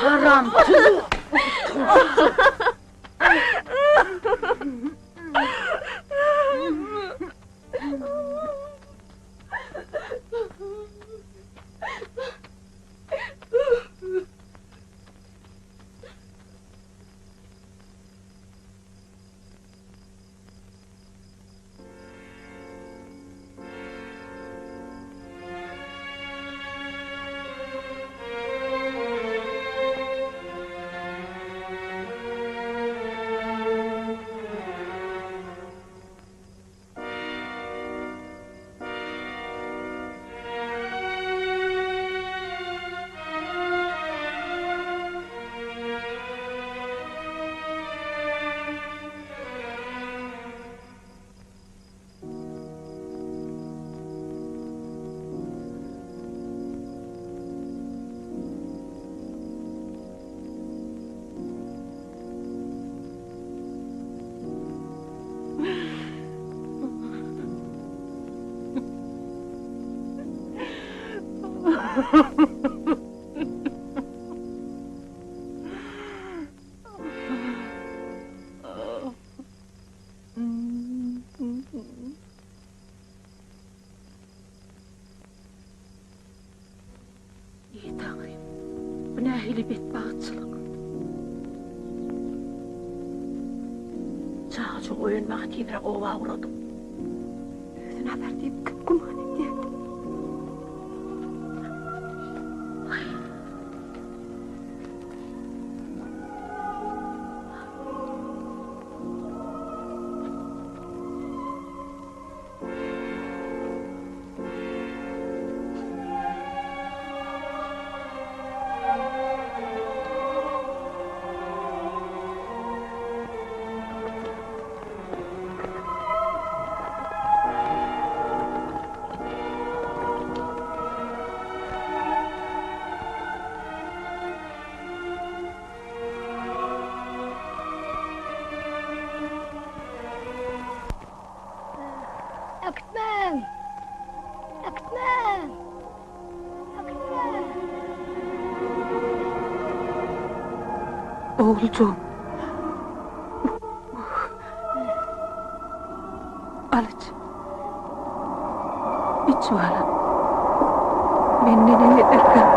Haram Eý Taňrym, bu nähili betbagtçylyk? Çagajygy oýanmaga tizräk oba ugradyň. Özüni azar diýip kim güman edýärdi? Äkitmäň! Äkitmäň! Äkitmäň! Oguljygym. Al iç. Iç balam. Men neneň ederkäm?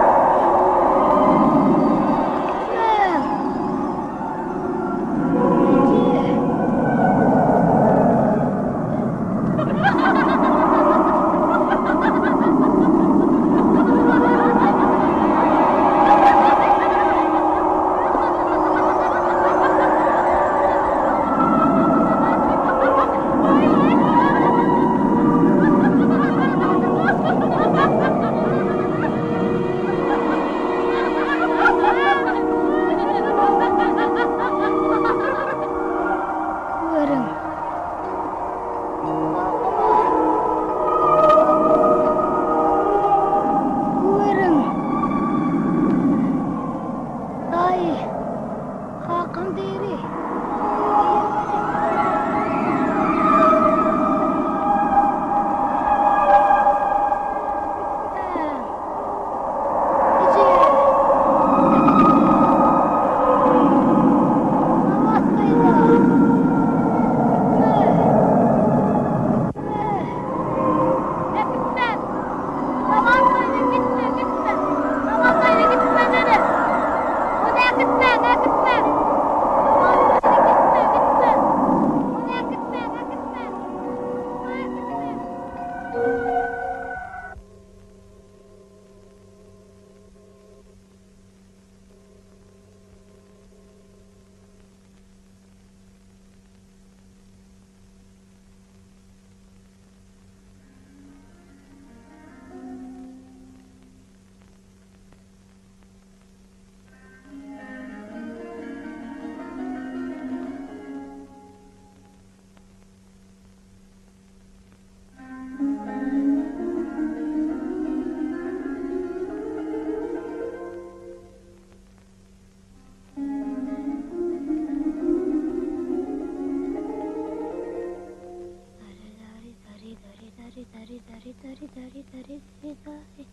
Dari dari dari dari dari dari.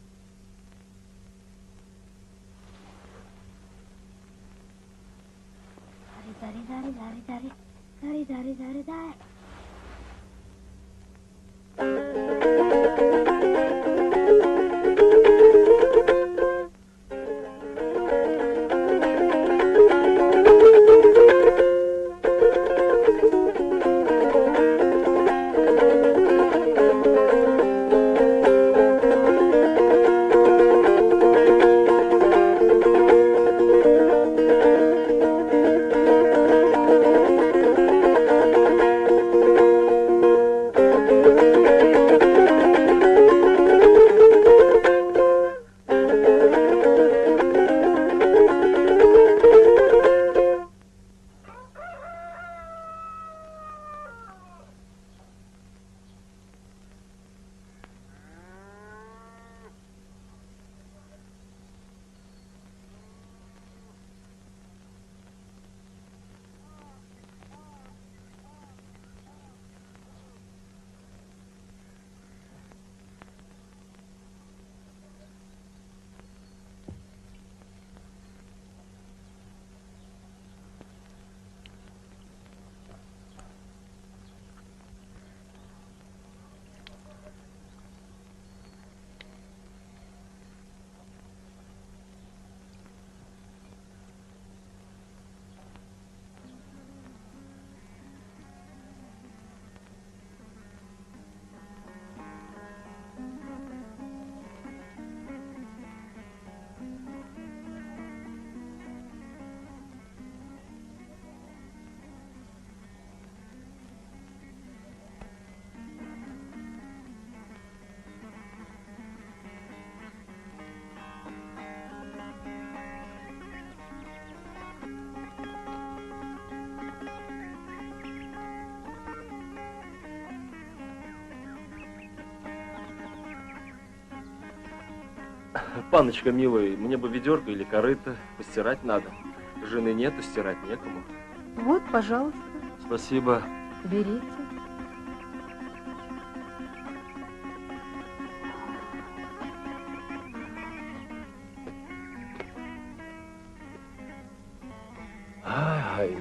Dari dari dari dari dari dari dari dari dari. Паночка, милый, мне бы ведерко или корыто, постирать надо. Жены нету, стирать некому. Вот, пожалуйста. Спасибо. Берите. Ay, ay,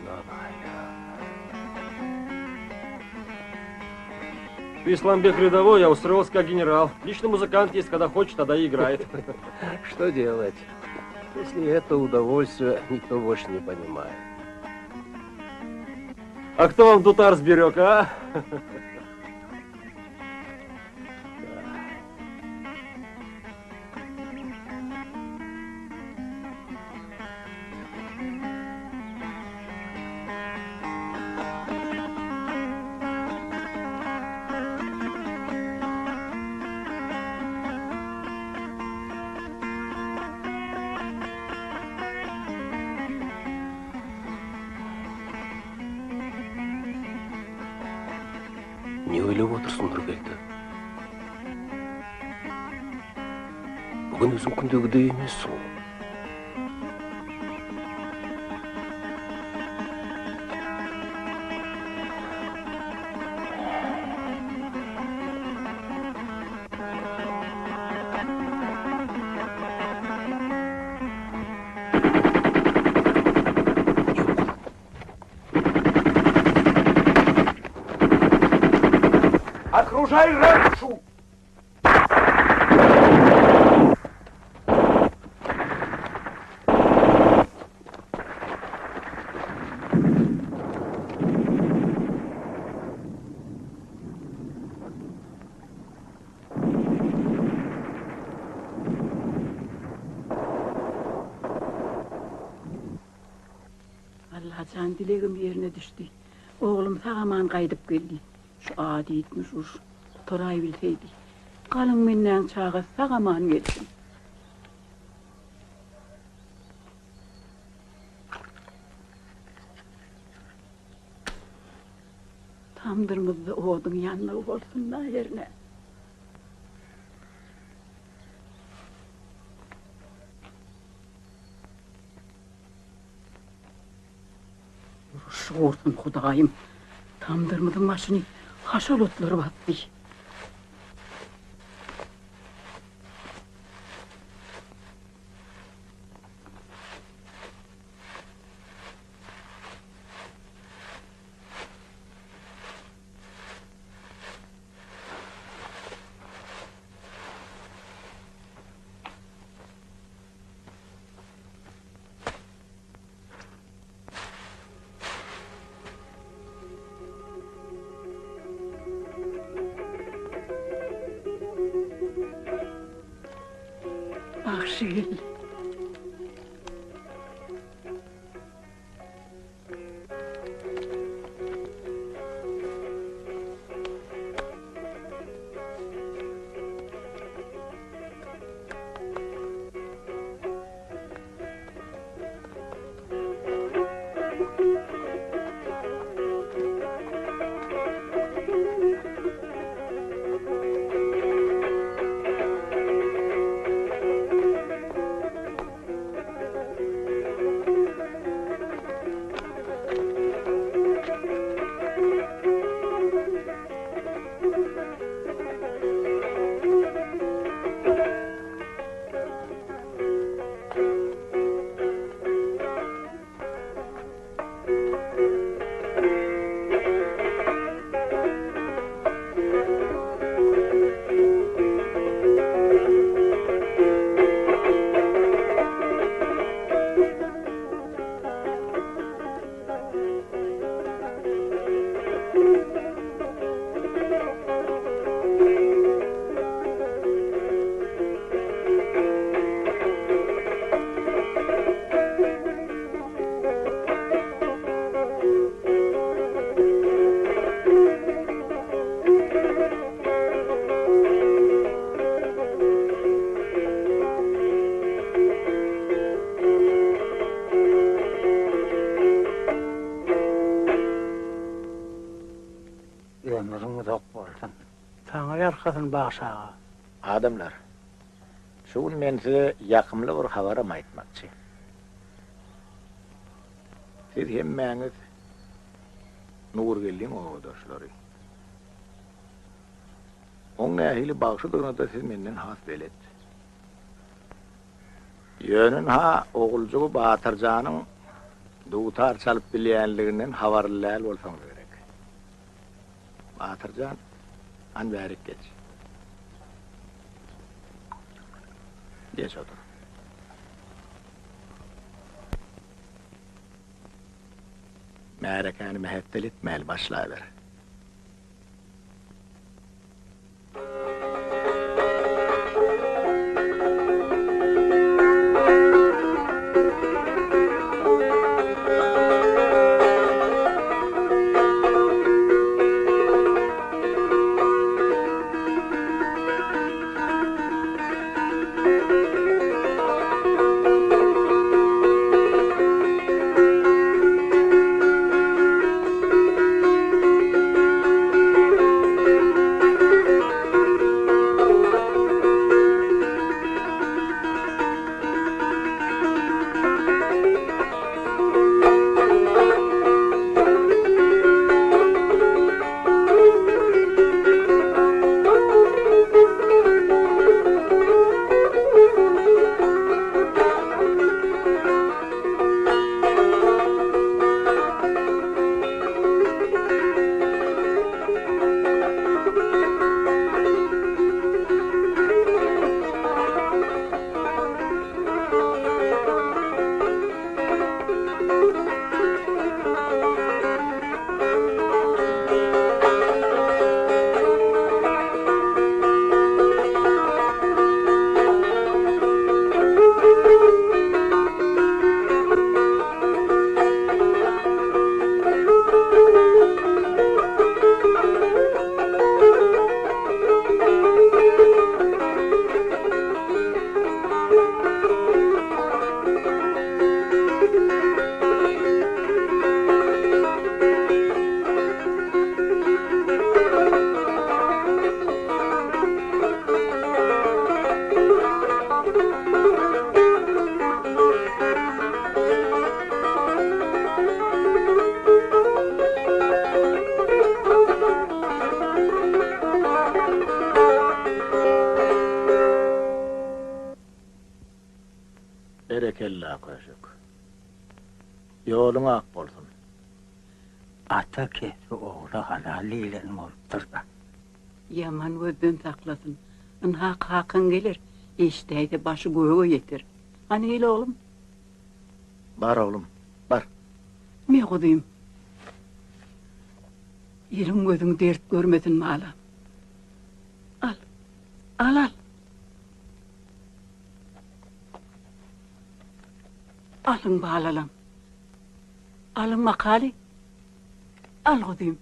Ты, Исламбек, рядовой, я устроился как генерал. Лично музыкант есть, когда хочет, тогда и играет. Что делать, если это удовольствие никто больше не понимает? А кто вам дутар сберег, а? Ne oýlap otyrsyň Nurgeldi? Bu gün özüň kündegidey emessiň. Окружай ратушу! Allajan dilegim ýerine düşdi. Oglum sag-aman gaýdyp geldi. Şu ady ýitmiş uruş gutaraýbilseýdi. Galyň mennäň çagasy sag-aman gelsin. Tamdyrymyzda oduň ýanmagy bolsun-da hernä. Uruş gursun Bagşy geldi. Ömrüň uzak bolsun. Saňa ýalkasyn bagşy aga. Adamlar, şu gün men size ýakymly bir habaram aýtmakçy. Siz hemmäňiz Nurgeldiň obadaşlary. Oň nähili bagşydygyna-da siz menden has belet. Ýöne ynha oguljygy Batyrjanyň dutar çalyp bilýänliginden habarly däl bolsaňyz gerek. Batyrjan, hany bärik geç. Geç otur. Märekäni mähetdel etmäli başlaber. Berekella köşek. Ýoluň ak bolsun. Ata kesbi ogla halal diýlen bolupdyr-da. Ýaman gözden saklasyn. Ynha kakaň geler, eşidäýse başy göge ýeter. Hany gel oglum. Bar oglum, bar. Me guzym. Eliň gözüň dert görmesin balam. Al. Al al. Alyň balalam. Alyň makaly. Al guzym.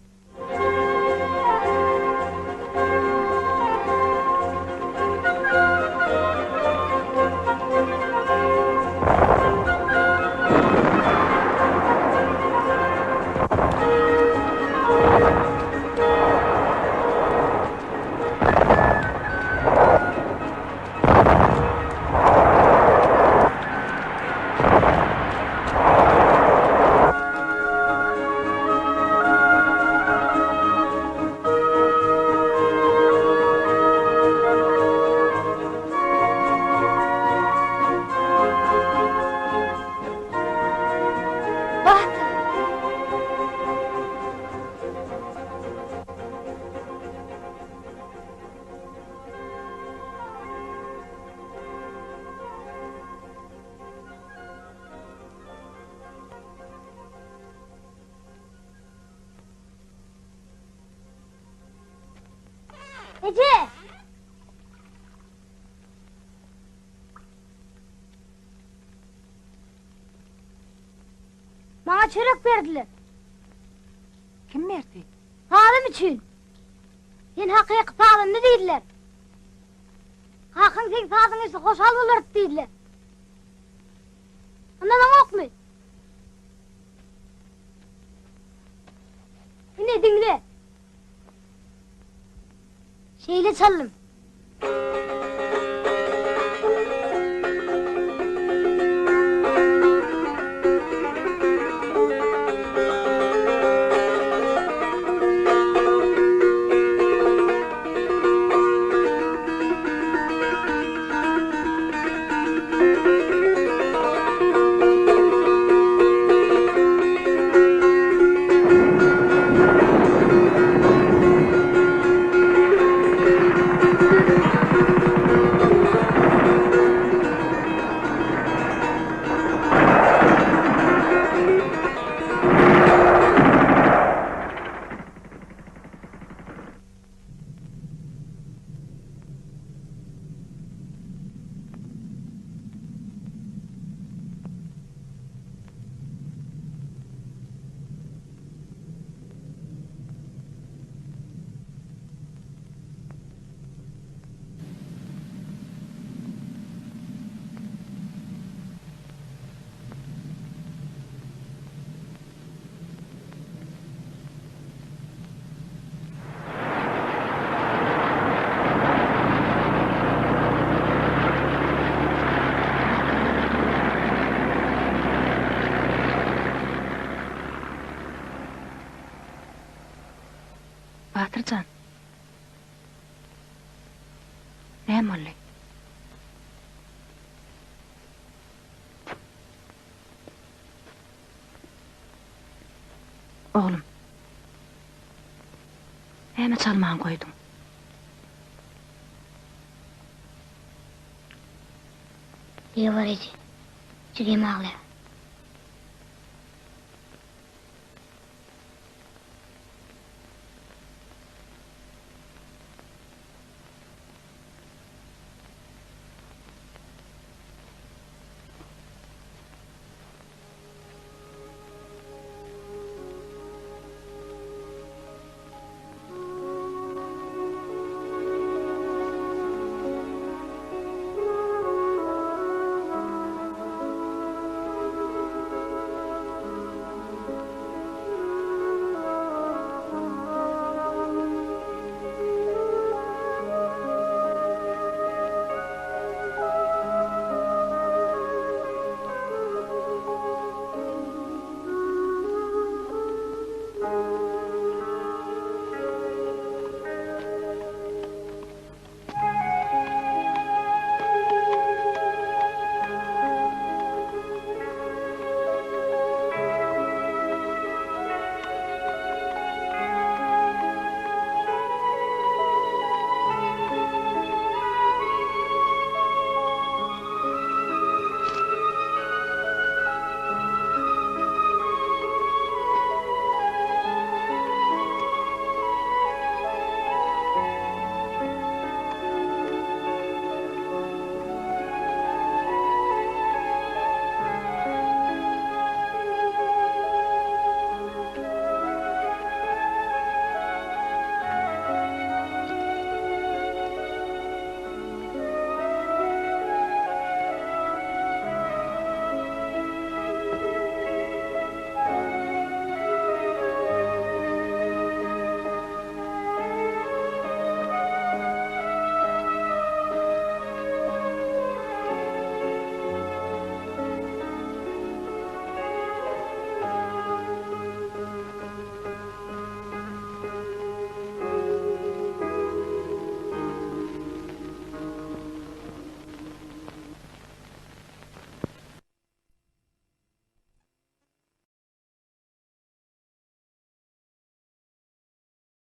Batyr! Eje! Maňa çörek berdiler. Kim berdi? Sazym üçin. Sen hakyky sazanda diýdiler. Kakaň seň sazyňy eşitse hoşal bolardy diýdiler. Ynanaňokmy? Ine diňle. Şeýle çaldym. Batyr jan. Näme boldy? Oglum. Näme çalman goýduň? Ýewar eje, jigim aglaýar.